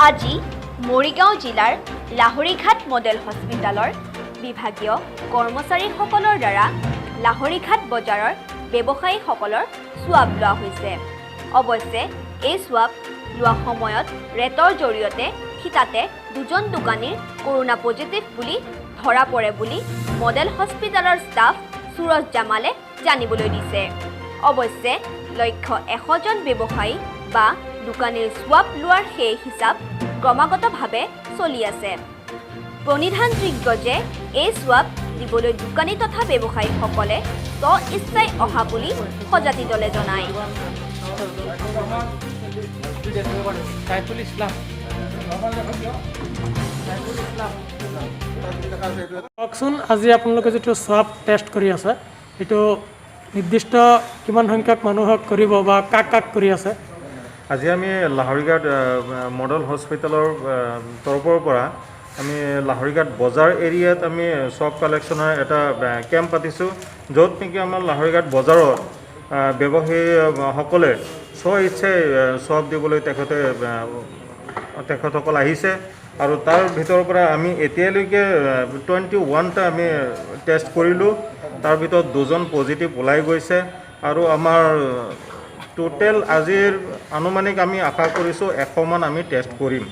আজি মৰিগাঁও জিলাৰ লাহৰীঘাট মডেল হস্পিতালৰ বিভাগীয় কৰ্মচাৰীসকলৰ দ্বাৰা লাহৰীঘাট বজাৰৰ ব্যৱসায়ীসকলৰ চোৱাব লোৱা হৈছে। অৱশ্যে এই চোৱাব লোৱা সময়ত ৰেটৰ জৰিয়তে থিতাতে দুজন দোকানীৰ কৰোনা পজিটিভ বুলি ধৰা পৰে বুলি মডেল হস্পিতালৰ ষ্টাফ সুৰজ জামালে জানিবলৈ দিছে। অৱশ্যে লক্ষ্য 100জন ব্যৱসায়ী বা দোকানীৰ চোৱাব লোৱাৰ সেই হিচাপ ক্ৰমাগতভাৱে চলি আছে। প্ৰণিধানযোগ্য যে এই চোৱাব দিবলৈ দোকানী তথা ব্যৱসায়ীসকলে স্ব ইচ্ছাই অহা বুলি সজাতি দলে জনায়। সাইফুল ইছলাম, সাইফুল ইছলাম। কওকচোন, আজি আপোনালোকে যিটো স্বাব টেষ্ট কৰি আছে, সেইটো নিৰ্দিষ্ট কিমান সংখ্যক মানুহক কৰিব বা কাক কাক কৰি আছে? আজি আমি লাহৰীঘাট মডেল হস্পিটেলৰ তৰফৰ পৰা আমি লাহৰীঘাট বজাৰ এৰিয়াত আমি স্বাব কালেকশ্যনৰ এটা কেম্প পাতিছোঁ, য'ত নেকি আমাৰ লাহৰীঘাট বজাৰত ব্যৱসায়ীসকলে স্ব ইচ্ছাই স্বাব দিবলৈ তেখেতসকল আহিছে আৰু তাৰ ভিতৰৰ পৰা আমি এতিয়ালৈকে 21টা আমি টেষ্ট কৰিলোঁ। তাৰ ভিতৰত দুজন পজিটিভ ওলাই গৈছে আৰু আমাৰ টোটেল আজিৰ আনুমানিক আমি আশা কৰিছোঁ 100মান আমি টেষ্ট কৰিম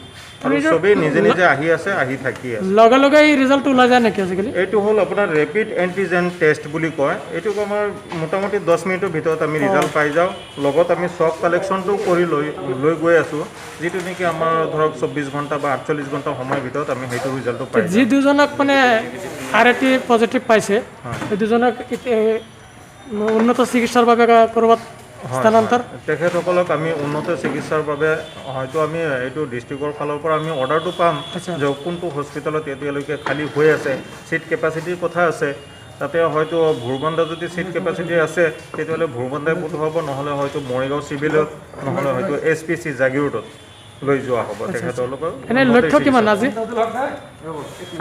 আৰু চবেই নিজে নিজে আহি আছে, আহি থাকি আছে। লগে লগে এই ৰিজাল্টটো ওলাই যায় নেকি আজিকালি? এইটো হ'ল আপোনাৰ ৰেপিড এণ্টিজেন টেষ্ট বুলি কয়। এইটোক আমাৰ মোটামুটি 10 মিনিটৰ ভিতৰত আমি ৰিজাল্ট পাই যাওঁ। লগত আমি স্বাব কালেকশ্যনটোও কৰি লৈ লৈ গৈ আছোঁ, যিটো নেকি আমাৰ ধৰক 24 ঘণ্টা বা 48 ঘণ্টা সময়ৰ ভিতৰত আমি সেইটো ৰিজাল্টটো পাই যি যাওঁ। দুজনক মানে আৰ এ টি পজিটিভ পাইছে, সেই দুজনক উন্নত চিকিৎসাৰ বাবে ক'ৰবাত স্থানান্তৰ? হয়। তেখেতসকলক আমি উন্নত চিকিৎসাৰ বাবে হয়তো আমি এইটো ডিষ্ট্ৰিক্টৰ ফালৰ পৰা আমি অৰ্ডাৰটো পাম যে কোনটো হস্পিটেলত এতিয়ালৈকে খালী হৈ আছে, ছিট কেপাচিটিৰ কথা আছে। তাতে হয়তো ভোৰবন্ধা যদি ছিট কেপাচিটি আছে, তেতিয়াহ'লে ভোৰবন্ধাই পঠোৱা হ'ব, নহ'লে হয়তো মৰিগাঁও চিভিলত, নহ'লে হয়তো এছ পি চি জাগিৰোডত লৈ যোৱা হ'ব তেখেতলোকৰ। এনে উন্নত লক্ষ্য কিমান চিকিৎসা। আজি?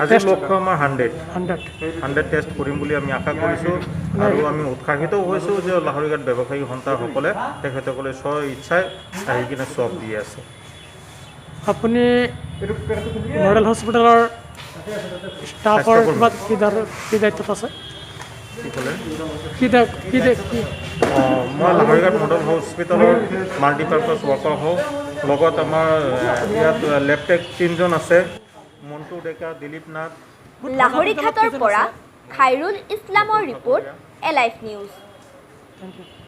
আজি লক্ষ্য আমাৰ 100। 100? 100 টেষ্ট কৰিম বুলি আমি আশা কৰিছোঁ আৰু আমি উৎসাহিতও হৈছোঁ যে লাহৰীঘাট ব্যৱসায়ী সন্থাসকলে, তেখেতসকলে স্ব ইচ্ছাই আহি কিনে স্বাব দি আছে। আপুনি মডেল হস্পিটেলৰ ষ্টাফৰ স্বাস্থ্যকৰ্মী। কিবা কি দায়িত্বত আছে? কি ক'লে? কি কি? অঁ, মই লাহৰীঘাট মডেল হস্পিটেলৰ মাল্টিপাৰ্পাছ ৱৰ্কাৰ হওঁ। লগত আমাৰ ইয়াত লেবটেক তিনিজন আছে, মণ্টু ডেকা, দিলীপ নাথ। লাহৰীঘাটৰ পৰা খাইৰুল ইছলামৰ report, alive news. Thank U.